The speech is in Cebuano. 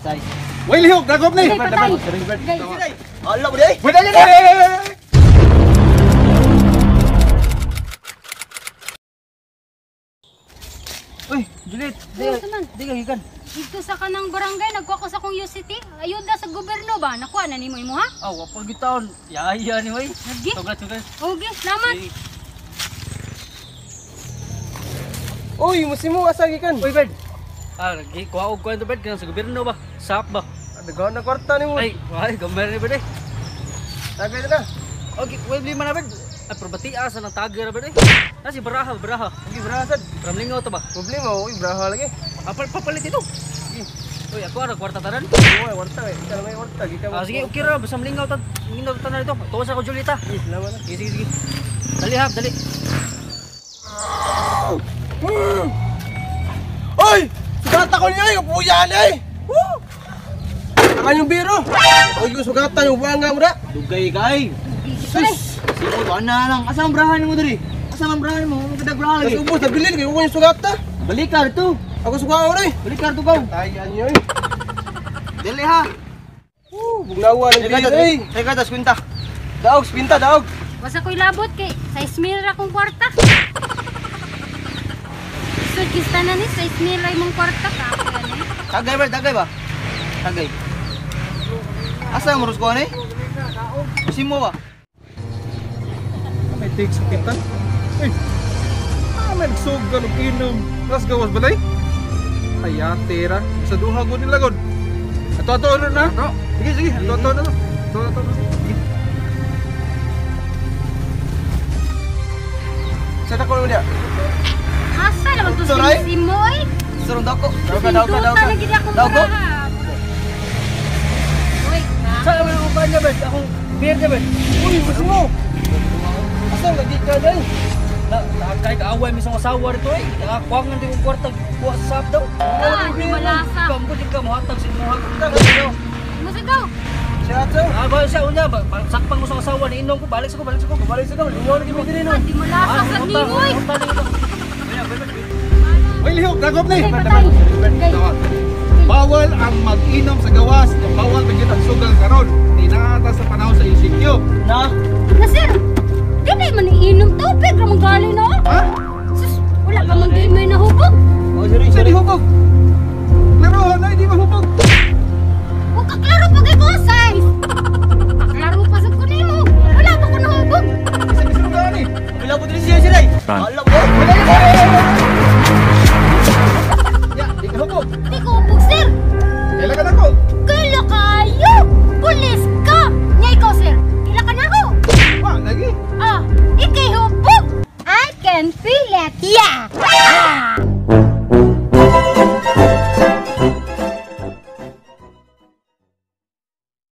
Say. Way lihok, dagop ni. Ay, patay. Gay. Ala mo di. Wait, ay, ay, ay, ay, ay. Uy, Juliet. Ano sa man? Di ka gikan. Dito sa kanang barangay, nagkuha ko sa akong UCT. Ayuda sa gobyerno ba? Nakuha na nimo imo ha? Ah, wa pa gyud taon. Yaya ni oy. Lagi. Congrats, congrats. Okay, salamat. Uy, musimo asa gikan? Uy, Bert. Ah, lagi kuha og kwento Bert kanang sa gobyerno ba? Sap ba? Dagaw na kwarta nimo. Ay, ay, gambar ni Bert eh. Tagay na. Okay, wait lima na Bert. Ay, probati asa nang tagay ra Bert eh. Nasi baraha, baraha. Sige, braha sad. Ramlingaw to ba? Problema, uy, braha lagi. Apal papalit ito. Uy, ako ara kwarta tanan. Uy, kwarta eh. Ikaw may kwarta gikan. Ah, sige, okay ra basta mlingaw ta. Mlingaw ta tanan ito. Tuwa sa ko Julieta. Sige, salamat. Sige, sige, sige. Dali hap, dali. Oy! Sugatan ko niya, ay, kapuyan ay! Woo! Ang yung biro! Oy, sugatan yung buwanga mo na! Dugay kay. Sus. Sino ba na lang? Asa ang brahan mo diri? Asa ang brahan mo? Ang kadag brahan Kasi lagi. ubos, nabilin, kayo ko yung sugata! Balik ka dito. Ako sugaon ay! Balik ka dito gaw. Tayan niyo ay! Dili ha. Woo! Bugnawa ng biro ay! Teka tas kwenta. Daog, spinta, daog! Wasa ko'y labot kay sa Ismail ra kong kwarta. So, kista na ni sa Ismail ra imong kwarta ka. Tagay ba? Tagay ba? Tagay. Asa ang rus ko ani? Simo ba? May take sakitan. Uy. Ah, may nagsugal og inom. Las gawas balay. Ay, tera. Sa duha gud nila gud. Ato ato ano na? Sige, sige. Ato ato na. Ato ato na. Sa dako mo niya. Asa naman to Soray? si mo ay? Surong dako. Daw ka, daw ka, daw Sinduta ka. na gid akong Daw ko. baraha. Uy, ka. Sa ang kuan niya Bert? Akong beer niya Bert. Uy, musimo! Asa lagi ka day? Na, na kay kaaway mi sa asawa rito eh. Nakakuangan din kong kwarta kuha sa sap daw. Ah, di malasa. Kambo din ka mohatag sa imuha. Musigaw. Siya ato! Ah, ba siya unya ba? Sakpang mo sa asawa ni inom ko, balik sa ko, balik sa ko. Balik sa gaw, lingaw lagi mo diri no! Ah, di malasa sa nimo ay. Way lihok, dagop ni. Ay, patay. Gay. Bawal ang mag-inom sa gawas, bawal magyud ang sugal karon. Tinata sa panahon sa ECQ. Na. Na sir, dili man iinom tubig ra man gali no. Ha? Sus, wala ka man di may nahubog. Oh, sorry, Sa sorry. di hubog. Laro na di mahubog.